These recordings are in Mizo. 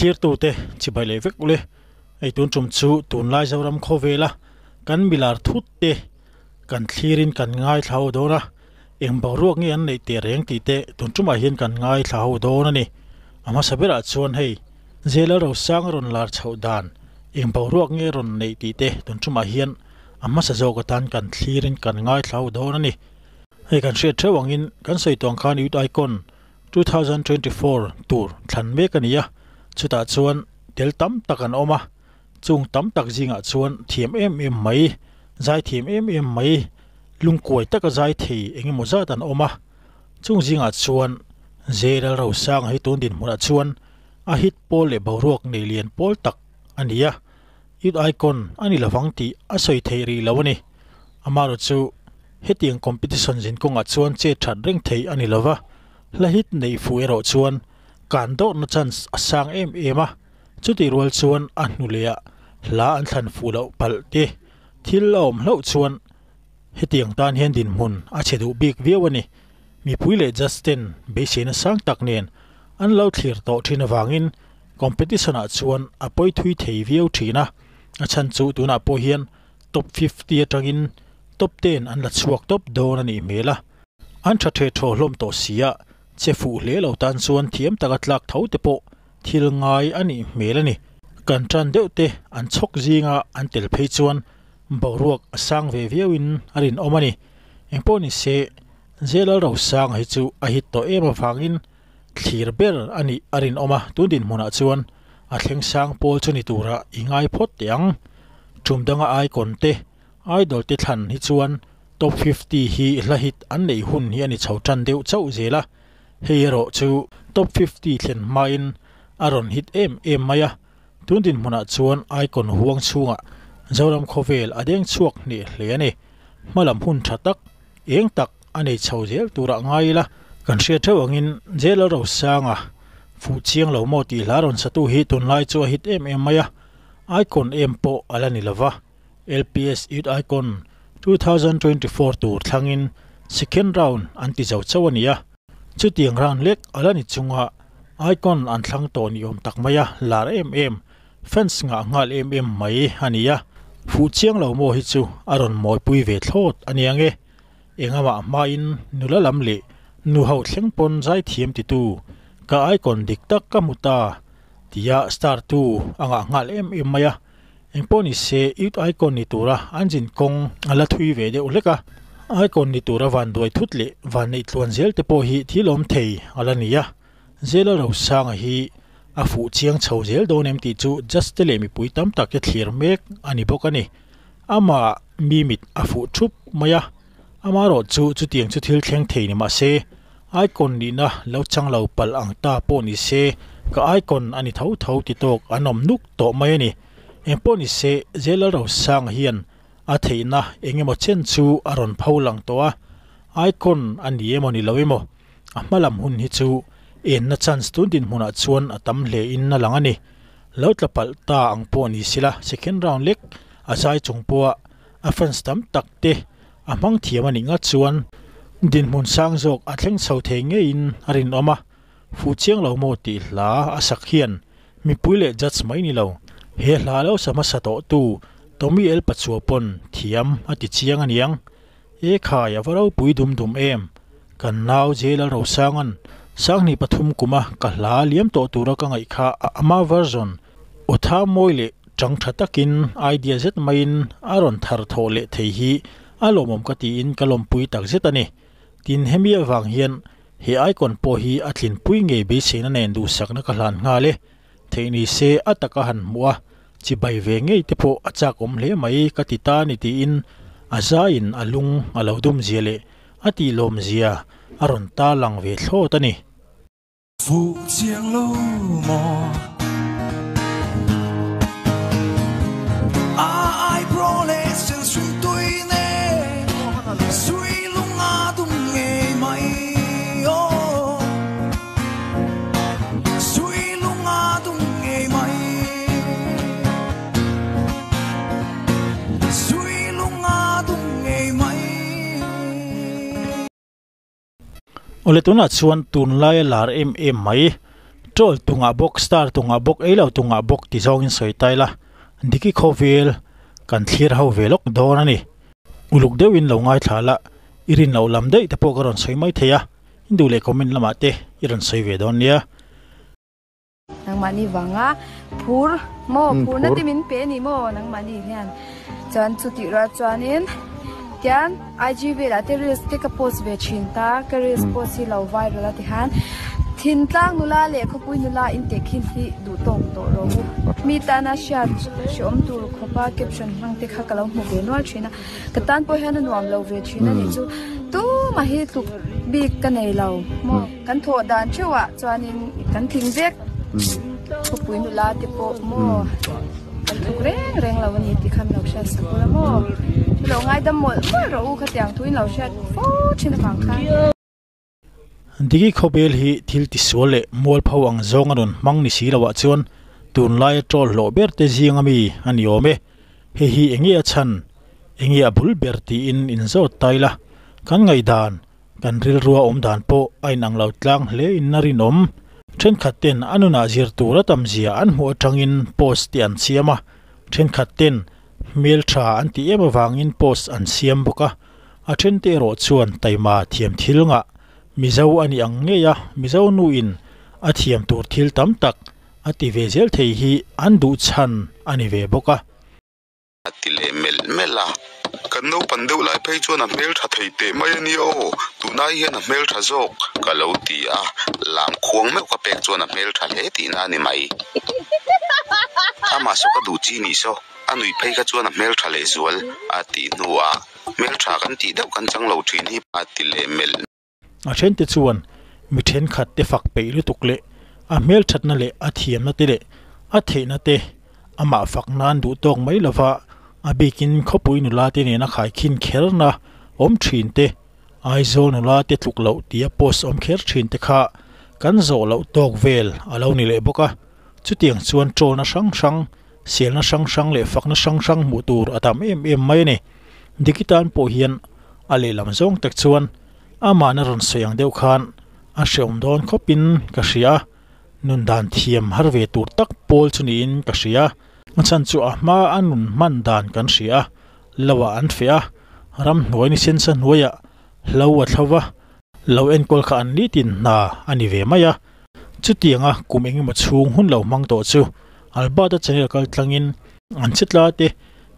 Thlirtute chibai leh vek ule. Hei tun tum chu tunlai Zoram khawvela kan milar thut te kan thlirin kan ngaithla ho dawn a, eng boruak nge an neih teh reng tih te tun tumah hian kan ngaithla ho dawn a ni. A hmasa berah chuan hei Zela Rosanga rawn lar chhoh dan eng boruak nge rawn neih tih te tun tumah hian a hmasa zawk atan kan thlirin kan ngaithla ho dawn a ni. Hei kan hriat theuh angin kan sawi tuang khan Youth Icon 2024 tur thlan mek a ni a, chutah chuan tel tam tak an awm a, chung tam tak zingah chuan thiam em em mai, zai thiam em em mai, lungkuai taka zai thei eng emaw zat an awm a, chung zingah chuan J Lalrosanga hi tun dinhmunah chuan a hit pawl leh boruak nei lian pawl tak a ni a, Youth Icon a ni lovang tih a sawi theih rih lo a ni. Amaherawh chu hetiang competition zin kawngah chuan chet that reng theih a ni lova, hla hit neih fuh erawh chuan kan dawrhna chance a sang em em a, chutih rual chuan a hnu lehah hla an thlan fuh loh palh te thil a awm hlauh chuan hetiang tan hian dinhmun a chhe duh bik viau a ni. Mipui leh judge ten beiseina sang tak nen an lo thlir tawh thin avangin competition ah chuan a pawi thui thei viau thin a, a chhan chu tunah pawh hian top 50 atangin top 10 an la chhuak tawp dawn a nih hmel a, an tha the thaw hlawm tawh si a, che fuh hle lo tan chuan thiam taka tlak tho te pawh thil ngai a nih hmel a ni. Kan tan deuh te an chhawk zinga an tel phei chuan boruak a sang ve viauin a rinawm a ni. Engpawh ni se, J Lalrosanga hi chu a hit tawh em avangin thlir ber a nih a rinawm a, tun dinhmunah chuan a thleng sang pawl chu ni tura i ngai phawt teh ang. Tum danga icon te, idol te thlan hi chuan top 50 hi hla hit an neih hun hi a ni chho tan deuh chauh zel a, hei erawh chu top 50 thlen hmain a rawn hit em em mai a, tun dinhmunah chuan icon huang chhungah Zoram khawvel a deng chhuak hneh hle a ni. Hmalam hun tha tak Eng tak a nei chho zel turah ngai ila, kan hriat theuh angin J Lalrosanga fuh chiang lo maw tih hla rawn satu hi tunlai chu a hit em em mai a, Icon em pawh a la ni lova, LPS Youth Icon 2024 tur thlangin second round an ti zo chauh a ni a, chutiang round lek a la ni chunga Icon an thlang tawh ni awm tak mai a, lar em em, fans ngah nghal em em mai a ni a, fuh chiang lo maw hi chu a rawn mawipui ve thlawt a nia nge. Engamah hmain nula lam leh nu ho thleng pawn zaithiam titu ka icon dik tak ka hmu ta tia star tu a ngah nghal em em mai a, engpawh ni se youth icon ni tura an zin kawng a la thui ve deuh hlek a, icon ni tura vanduai thut leh vanneih tluan zel te pawh hi thil awm thei a la ni a. Zela Rosanga hi a fuh chiang chho zel dawn em tih chu judge te leh mipui tam tak te thlir mek a ni bawk a ni. Amah mi mit a fuh thup mai a, amaherawh chu chutiang chu thil thleng thei ni mahse icon nihna lo chang lo palh ang ta pawh ni se ka icon a ni tho tho ti tawk an awm nuk tawh mai a ni. Engpawh ni se Zela Rosanga hian a theihna eng emaw chen chu a rawn pho lang tawh a, icon a ni emaw ni lo emaw A hma lam hun hi chu enna chance tun dinhmunah chuan a tam hle in a lang a ni. Lo tla palh ta ang pawh ni sila second round lek a zai chung pawha a fans tam tak te a hmang thiam a nih ngat chuan dinhmun sang zawk a thleng chho thei ngeiin a rinawm a, fuh chiang lo maw tih hla a sak hian mipui leh judge mai ni lo. He hla lo sa hmasa tawhtu Tommy El Pachua pawn thiam a ti chiang a niang. E khai a va ropui dum dum em? Kan nau J Lalrosanga'n Sanghnih pathum kuma ka hla liam tawh tura ka ngaih kha a ama version aw tha mawi leh chang tha takin idea zet maiin a rawn thar thawh leh thei hi a lawmawm ka tiin ka lawmpui tak zet a ni. Tin hemi avang hian he icon pawh hi a tlinpui ngei beiseina nen duhsakna ka hlan nghal e. Theih ni se a taka han hmuh a, chibai ve ngei te pawh a chak awm hle mai ka ti ta ni tiin a zaiin a lung a lo dum zia leh a tih lawm zia a rawn ta lang ve thlawt a ni. Fuh chiang lo maw? A eyebrow leh sen sui tui nen sui lung a dum ngei mai aw. Awle tunah chuan tunlaia lar em em mai Troll tungah bawk, star tungah bawk, ei lo tungah bawk ti zawngin sawi ta ila, Diki khawvel kan thlir ho ve lawk dawn a ni. Uluk deuhin lo ngaithla la, i rin loh lam daih te pawh ka rawn sawi mai thei a, in duh leh comment lamah te i rawn sawi ve dawn nia. Nangmahni vanga phur maw phurna te min pe a ni maw nangmahni hian chuan chutih rual chuanin tian IG velah te reels te ka post ve thin ta ka reels post hi lo viral a tikhan thintlang nula leh khawpui nula intehkhin hi duh tawk tawh rawh u mi tana hriat hreawm tur khawpa caption hmang te kha ka lo hmu ve nual thin a ka tan pawh hian a nuam lo ve thin a nih chu tumah hi tluk bik ka nei lo maw. Kan thawh dan theuhah chuanin kan tling vek khawpui nula te pawh maw kan thawk reng reng lo a ni tih kha min lo hriat sak ula maw thu lo ngaidam mawlh mawlh rawh u khatiang thu in lo hriat fo thin avang khan. Diki khawbel hi thil tisual leh mualpho ang zawng a rawn hmang ni si loah chuan tunlaia troll hlawh ber te zing ami a ni awm e. Hei hi enge a chhan? Enge a bul ber tiin inzawt ta ila kan ngaihdan Kan rilrua awm dan pawh a inang lo tlang hle in a rinawm. Thenkhat ten a nunah zir tur a tam zia an hmuh atangin post te an siam a, thenkhat ten hmel tha an tih em avangin post an siam bawk a, a then te erawh chuan taima thiam thil ngah Mizo a nih ang ngei a, Mizo nu in a thiam tur thil tam tak a ti ve zel thei hi an duh chhan a ni ve bawk a. A ti leh melh melh a. Kan naupan deuh lai phei chuan a hmel tha thei teh mai a nia aw, tunai hian a hmel tha zawk ka lo ti a, lam khuang meuh ka pek chuan a hmel tha hle tihna a ni mai. Amah saw ka duh chi nih saw, a nuih phei kha chuan a hmel tha leh zual a tih hnuah hmel tha kan tih deuh kan chang lo thin hi a ti leh melh. A thente chuan mi thenkhat te fak peih lutuk leh a hmelthatna leh a thiamna te leh a theihna te amah fak nan duh tawk mai lova a bikin khawpui nula te nena khaikhin kherna awm thin te, Aizawl nula te tluk loh tia post awm kher thin te kha kan zawh loh tawk vel a lo ni leh bawk a. Chutiang chuan tawlna hrang hrang, selna hrang hrang leh fakna hrang hrang hmuh tur a tam em em mai a ni. Diki tan pawh hian a lehlam zawng tak chuan Amahna rawn sawi ang deuh khan a hreawm dawn khawpin ka hria a, nun dan thiam har ve tur tak pawl chu niin ka hria. A chhan chu a hma a nun hman dan kan hria a, lo ah an feh a, ramhnuai ni sensa hnuaiah hlo a thlo va, lo enkawl kha an nitin hna a ni ve mai a. Chutianga kum engemaw chhung hun lo hmang tawh chu Albert-a channel kal tlangin an chitla te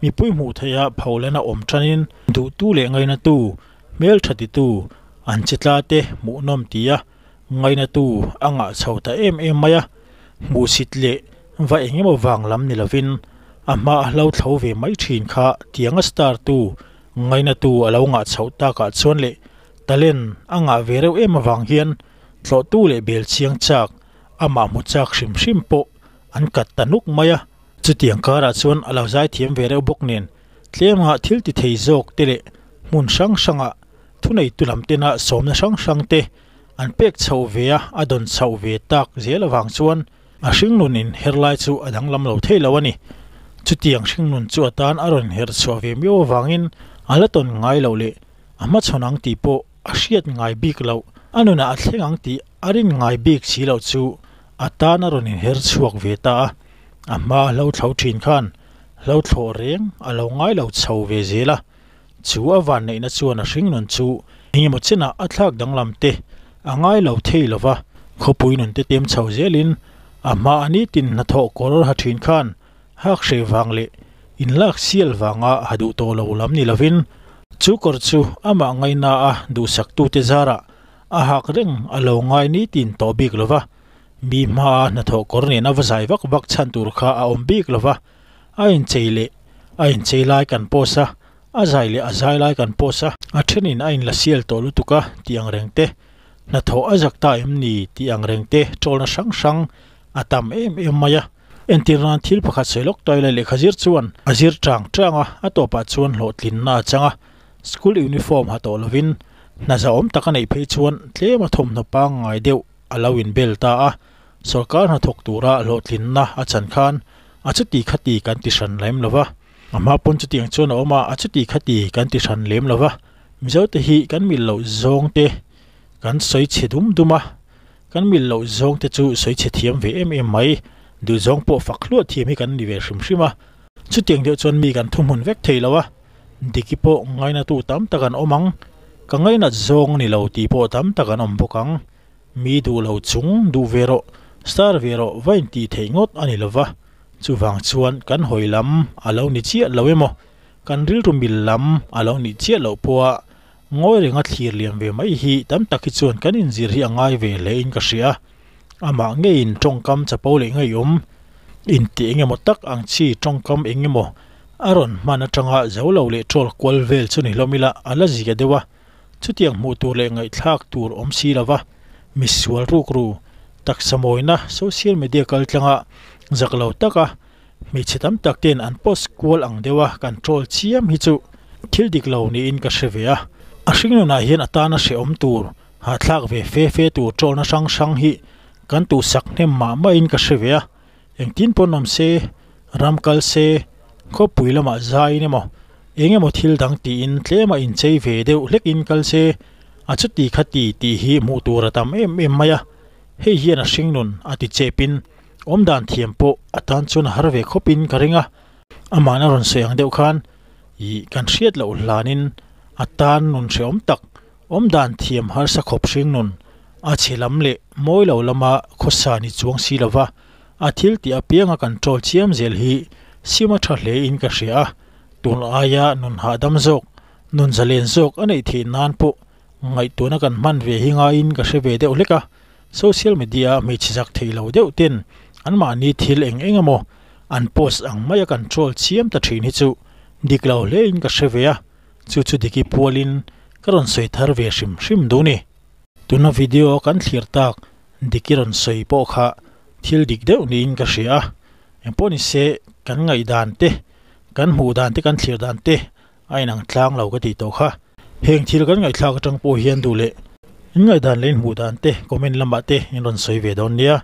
mipui hmuh theiha pholena awm tanin duhtu leh ngainatu Hmeltha titu an chitla te hmuhnawm tia ngainatu a ngah chho ta em em mai a, hmuhsit leh va eng emaw vang lam ni lovin a hma a hlo thlo ve mai thin kha tianga star tu ngainatu a lo ngah chhoh takah chuan leh talent a ngah ve reuh em avang hian tlawhtu leh bel chiang chak amah hmu chak hrim hrim pawh an kat ta nuk mai a. Chutiang karah chuan a lo zaithiam ve reuh bawk nen Tlema thil ti thei zawk te leh hmun hrang hranga thuneitu lam tena sawmna hrang hrang te an pek chhoh ve a, a dawn chhoh ve tak zel avang chuan a hringnun in her lai chu a danglam lo thei lo a ni. Chutiang hringnun chu atan a rawn her chhuah ve miau avangin a la tawn ngai loh leh a hmachhawn ang tih pawh a hriat ngai bik loh, a nunah a thleng ang tih a rin ngai bik si loh chu atan a rawn inher chhuak ve ta a, a hma a hlo thlo thin khan Hlo thlawh reng a lo ngai lo chho ve zel a, chu a vanneihna chuan a hringnun chu engemaw chenah a thlak danglam te a ngai lo thei lo va, khawpui nun te tem chho zelin a hma a nitin hnathawh kawr ha thin khan hak hreh vang leh inlak sial vanga ha duh tawh lo lam ni lovin chu kawr chu amah ngaina a duhsaktute zarah a hak reng a lo ngai nitin tawh bik lo va. Mi hmaa hnathawh kawr nen a va zai vak vak chhan tur kha a awm bik lo va, a inchei leh a inchei lai kan post a, a zai leh a zai lai kan post a, a thenin a inla sial tawh lutuk a tih ang reng te, hnathawh a zak ta em ni tih ang reng te tawlna hrang hrang a tam em em mai a. Entir nan thil pakhat sawi lawk tawi lai lehkha zir chuan a zir tang tang a, a tawpah chuan hlawhtlinna a chang a, school uniform ha tawh lovin hna zahawm tak a neih phei chuan tlema thawmhnaw pangngai deuh a lo inbel ta a, sawrkar hnathawk tura hlawhtlinna a chan khan a chuti khati kan ti hran lem lo va, a hma pawn chutiang chuan a awm a, a chuti khati kan ti hran lem lo va, Mizote hi kan mil loh zawng te kan sawi chhe dum dum a, Kan mil loh zawng te chu sawi chhe thiam ve em em mai, duh zawng pawh fak hluah thiam hi kan ni ve hrim hrim a. Chutiang deuh chuan mi kan thuhmun vek thei lo a, Diki pawh ngainatu tam tak an awm ang, ka ngainat zawng ni lo tih pawh tam tak an awm bawk ang. Mi duh lo chung duh ve rawh, star ve rawh va intih theih ngawt a ni lo va, chuvang chuan kan hawi lam a lo ni chiah lo emaw, kan rilru mil lam a lo nih chiah loh pawha ngawi renga thlir liam ve mai hi tam tak hi chuan kan inzir hi a ngai ve hle in ka hria. Amah ngeiin tawngkam chapo leh ngeiawm intih engemaw tak ang chi tawngkam engemaw a rawn hman atanga zo lo leh troll kual vel chu ni hlawm ila a la zia deuh a. Chutiang hmuh tur leh ngaihthlak tur awm si lova misual rukru taksa mawina social media kaltlanga zak lo taka hmeichhe tam tak ten an post kual ang deuha kan troll chiam hi chu thil dik lo niin ka hre ve a. A hringnunah hian a tana hrehawm tur, hahthlak ve fe fe tur trollna hrang hrang hi kan tuhsak hnem mah mahin ka hre ve a. Engtin pawn awm se, ram kal se, khawpui lamah zaiin emaw, eng emaw thil dang tiin tlema inchei ve deuh hlekin kal se, a chuti kha ti tih hi hmuh tur a tam em em mai a. Hei hian a hringnun a ti chepin awmdan thiam pawh a tan chuan a har ve khawpin ka ring a. Amahna rawn sawi ang deuh khan ih kan hriat loh hlanin a tan nun hrehawm tak Awmdan thiam harsa khawp hringnun a chhe lam leh mawi lo lama khawsa ni chuang si lova a thil tih apianga kan troll chiam zel hi sim a tha hle in ka hria a, tun aia nun hahdam zawk, nun zalen zawk a neih theih nan pawh ngaihtuahna kan hman ve hi ngaiin ka hre ve deuh hlek a, social media a hmeichhe zak thei lo deuh ten anmahni thil eng eng emaw an post ang maia kan troll chiam ta thin hi chu dik lo hle in ka hre ve a. Chu chu Diki pualin ka rawn sawi thar ve hrim hrim duh ni. Tuna video kan thlir tak Diki rawn sawi pawh kha thil dik deuh niin ka hria a, engpawh ni se kan ngaihdan te, kan hmuh dan te, kan thlir dan te a inang tlang lo ka tih tawh kha. Heng thil kan ngaihthlak atang pawh hian duh leh in ngaihdan leh in hmuh dan te comment lamah te in rawn sawi ve dawn nia.